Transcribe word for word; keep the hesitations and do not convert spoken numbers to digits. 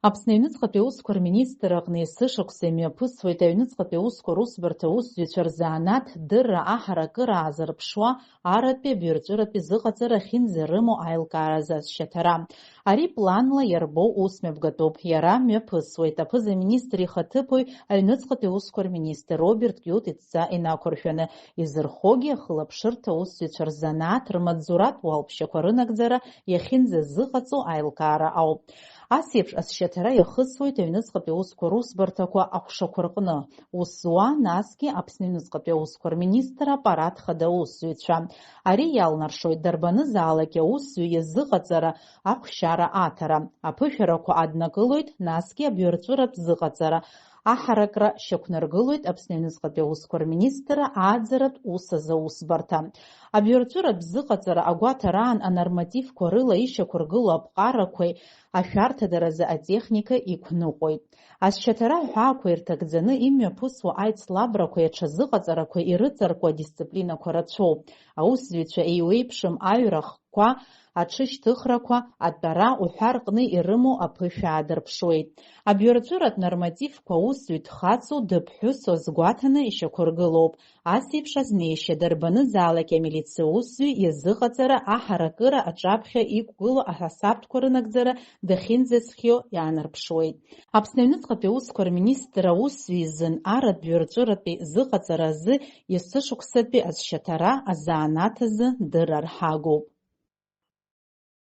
Аԥсны аҩныҵҟатәи аусқәа рминистр аҟны есышықәса имҩаԥысуеит аҩныҵҟатәи аусқәа русбарҭа аусзуҩцәа рзанааҭ дырра аҳаракыра аазырԥшуа аратәи абаҩрҵәыратәи зыҟаҵара ахьынӡарымоу аилкааразы азшьаҭара. Ари планла иарбоу ус мҩаԥгатәуп. Иара мҩаԥысуеит аԥыза-министр ихаҭыԥуаҩ аҩныҵҟатәи аусқәа рминистр Роберт Киут идҵа инақәыршәаны, изырхогьы ахылаԥшырҭа аусзуҩцәа рзанааҭ рмаҵзуратә уалԥшьақәа рынагӡара иахьынӡазыҟаҵоу аилкаара ауп. Ас еиԥш азшьаҭара иахысуеит аҩныҵҟатәи аусқәа русбарҭақәа аҟәшақәа рҟны. Ус зуа, насгьы Аԥсны аҩныҵҟатәи аусқәа рминистр аппарат хада аусзуҩцәа. Ари иалнаршоит дарбанызаалак аусзуҩ иазыҟаҵара ахәшьара аҭара. Аԥышәарақәа аднакылоит, насгьы абаҩрҵәыратә зыҟаҵара аҳаракра шьақәнаргылоит Аԥсны аҩныҵҟатәи аусқәа рминистрра ааӡаратә ус азы аусбарҭа. Абаҩрҵәыратә зыҟаҵара агәаҭараан анормативқәа рыла ишьақәыргылоу аԥҟарақәеи ашәарҭадаразы атехника иқәныҟәоит. Азшьаҭара аҳәаақәа ирҭагӡаны имҩаԥысуа аицлабрақәеи аҽазыҟаҵарақәеи ирыҵаркуа адисциплинақәа рацәоуп. Аусзуҩцәа еиуеиԥшым аҩра хкқәа, аҽышьҭыхрақәа, атәара уҳәа рҟны ирымоу аԥышәа аадырԥшуеит. Абаҩрҵәыратә нормативқәа аусзуҩ дхаҵоу, дыԥҳәысу азгәаҭаны ишьақәыргылоуп. Ас еиԥш азнеишьа дарбанызаалак амилициа усзуҩ иазыҟаҵара аҳаракыра аҿаԥхьа иқәгылоу аҳасабтәқәа рынагӡара дахьынӡазхиоу иаанарԥшуеит. Аԥсны аҩныҵҟатәи аусқәа рминистр аусзуҩ изын аратә баҩрҵәыратәи зыҟаҵара азы есышықәсатәи азшьаҭара азанааҭ азы дырра рҳагоуп.